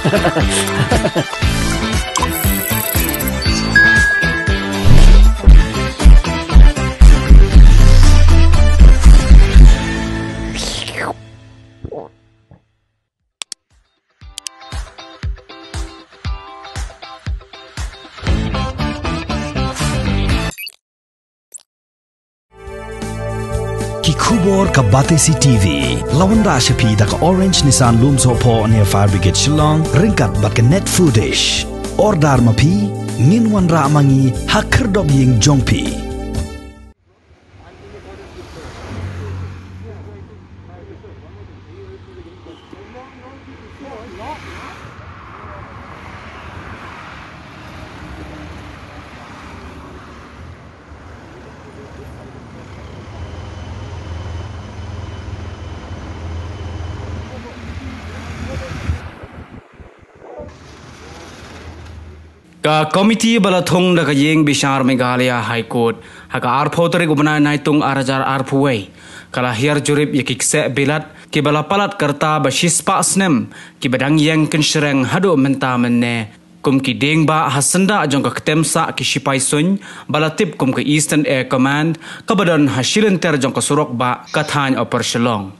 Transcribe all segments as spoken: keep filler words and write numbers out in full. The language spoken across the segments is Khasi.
Ki khubor ka Batesi T V. La wanrah sha phi da ka Orange Nissan Lumsohphoh near Fire Brigade Shillong, ryngkat bad ka Net Foodish. Order ma phi, ngin wanrah ma ngi ha khyrdop ïing jong phi. Ka komiti ba la thung da ka ïing bishar Meghalaya High Court ha ka arphew tarik u bnai Naitung ar hajar arphew wei, ka la hiar jurip ïa ki kseh bilat ki ba la palat ka rta ba shispah snem, ki ba dang ïeng kynshreng haduh mynta mynne kum ki diengbah ha syndah jong ka ktem sah ki shipai suiñ ba la tip kum ka Eastern Air Command, ka ba don ha shilynter jong ka surok bah ka thaiñ Upper Shillong.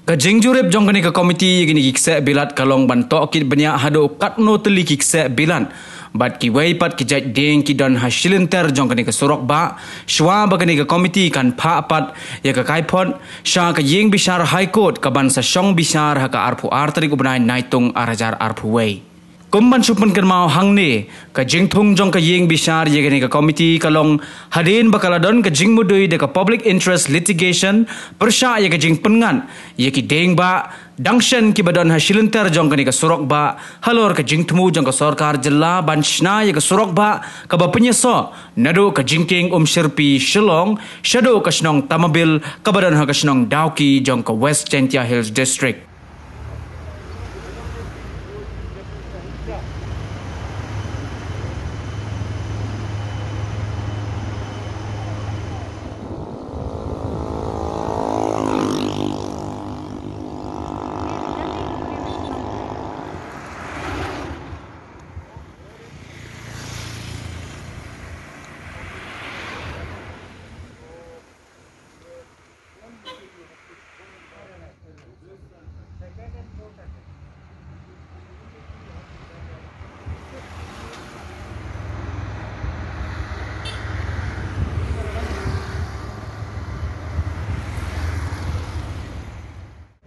Ka jingjurip jong kane ka komiti ïa kine ki kseh bilat ka long ban tohkit bniah haduh katno tylli ki kseh bilat bad kiwei pat ki jait dieng ki don ha shilynter jong kane ka surok bah, shwa ba kane ka komiti kan phah pat ïa ka kaiphod sha ka ïing bishar High Court ka ban sa shong bishar ha ka arphew ar tarik u bnai Naitung ar hajar arphew wei. Kum ban shu pynkynmaw hangne, ka jingthung jong ka ïing bishar ïa kane ka komiti ka long hadien ba ka la don ka jingmudui da ka Public Interest Litigation pyrshah ïa ka jingpynngat ïa ki diengbah dang shen ki ba don ha shilynter jong kane ka surok bah halor ka jingthmu jong ka sorkar jylla ban shna ïa ka surok bah ka ba pynïasoh naduh ka jingkieng Umshyrpi Shillong shaduh ka shnong Tamabil ka ba don ha ka shnong Dawki jong ka West Jaintia Hills District.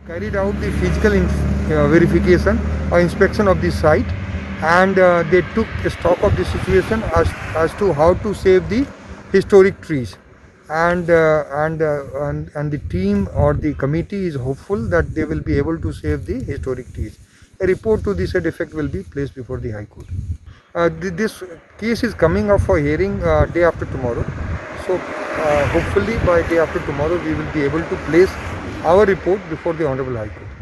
Carried out the physical in-, uh, verification or inspection of the site, and uh, they took stock of the situation as, as to how to save the historic trees. And, uh, and, uh, and, and the team or the committee is hopeful that they will be able to save the historic trees. A report to this effect will be placed before the High Court. Uh, th-, this case is coming up for hearing, uh, day after tomorrow. So, uh, hopefully by day after tomorrow, we will be able to place our report before the Honorable High Court.